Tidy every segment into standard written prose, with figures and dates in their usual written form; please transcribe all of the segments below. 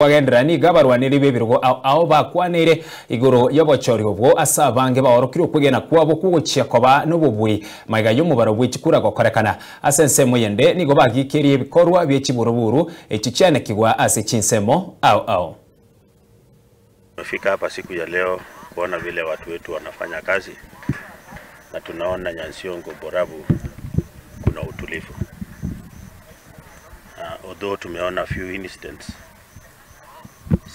Kwagendera gabarwanire bebirugo ao bakwanire igoro y'obochori obwo asa abange baorokire okwegena kwabo kugochia koba n'obobui maiga y'omubaro bw'echikura gokorekana ase ensemo yende nigo bagikerie ebikorwa by'echiburuburu echichianekigwa ase chinsemo ao ao. Tumefika hapa siku ya leo kuona vile watu wetu wanafanya kazi na tunaona Nyansiongo Borabu kuna utulivu. Although tumeona few incidents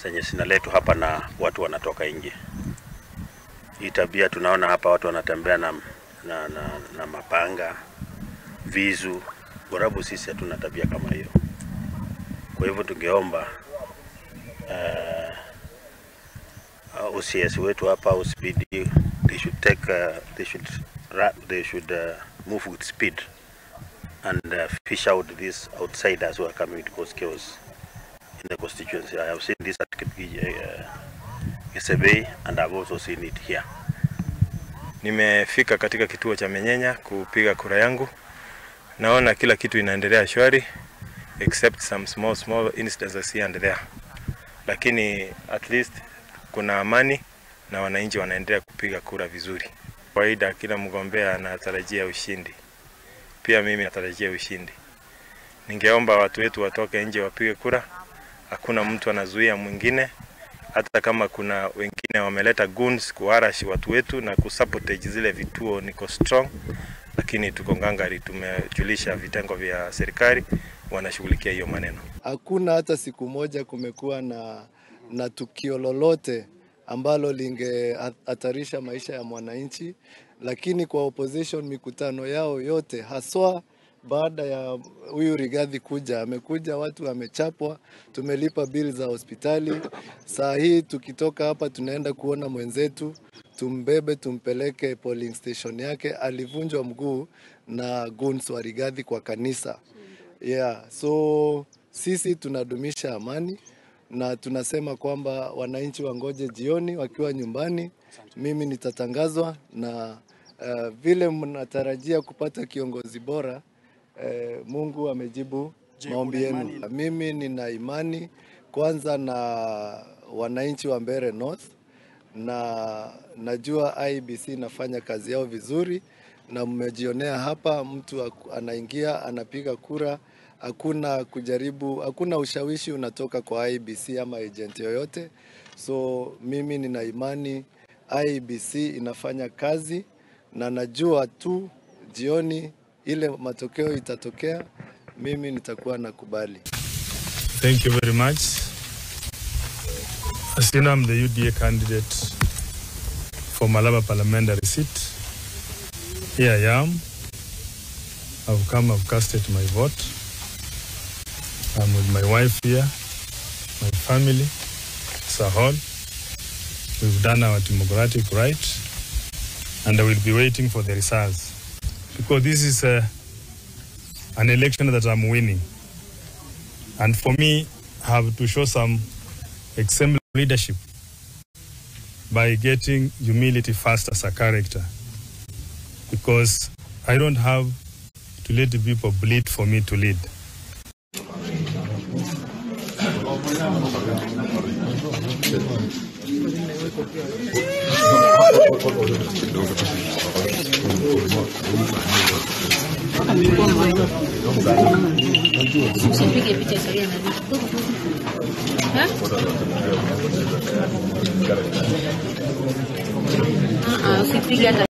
zenye zinaletwa hapa na watu wanatoka nje. Hii tabia tunaona hapa watu wanatembea na mapanga, visu. Borabu sisi hatuna tabia kama hiyo. Kwa hivyo tungeomba OCS wetu hapa OCPD, they should take they should move with speed and fish out these outsiders who are coming to cause chaos in the constituency. I have seen this at Kipkisebei and I've also seen it here. Nimefika katika kituo cha Menyenya kupiga kura yangu. Naona kila kitu inaendelea shwari except some small incidents here and there. Lakini at least kuna amani na wananchi wanaendelea kupiga kura vizuri. Kawaida kila mgombea anatarajia ushindi. Pia mimi natarajia ushindi. Ningeomba watu wetu watoke nje wapige kura. Hakuna mtu anazuia mwingine. Hata kama kuna wengine wameleta guns kuharash watu wetu na kusabotage zile vituo, niko strong. Lakini tuko ngangari, tumejulisha vitengo vya serikali wanashughulikia hiyo maneno. Hakuna hata siku moja kumekuwa na tukio lolote ambalo lingehatarisha maisha ya mwananchi, lakini kwa opposition mikutano yao yote haswa baada ya huyu Rigathi kuja, amekuja watu wamechapwa, tumelipa bili za hospitali. Saa hii tukitoka hapa tunaenda kuona mwenzetu, tumbebe tumpeleke polling station yake, alivunjwa mguu na goons wa Rigathi kwa kanisa. Yeah, so sisi tunadumisha amani na tunasema kwamba wananchi wangoje jioni wakiwa nyumbani, mimi nitatangazwa na vile mnatarajia kupata kiongozi bora. Mungu amejibu maombi yenu. Mimi nina imani kwanza na wananchi wa Mbeere North na najua IEBC inafanya kazi yao vizuri na mmejionea hapa, mtu anaingia anapiga kura, hakuna kujaribu, hakuna ushawishi unatoka kwa IEBC ama agent yoyote. So mimi nina imani IEBC inafanya kazi na najua tu jioni ile matokeo itatokea, mimi nitakuwa nakubali. Thank you very much. As you know, I'm the UDA candidate for Malaba parliamentary seat. Here I am. I've come, I've casted my vote. I'm with my wife here, my family, Sahol. We've done our democratic right and I will be waiting for the results. Because this is an election that I'm winning. And for me, I have to show some exemplary leadership by getting humility first as a character. Because I don't have to let the people bleed for me to lead. Usipige picha sahihi na usipige hata.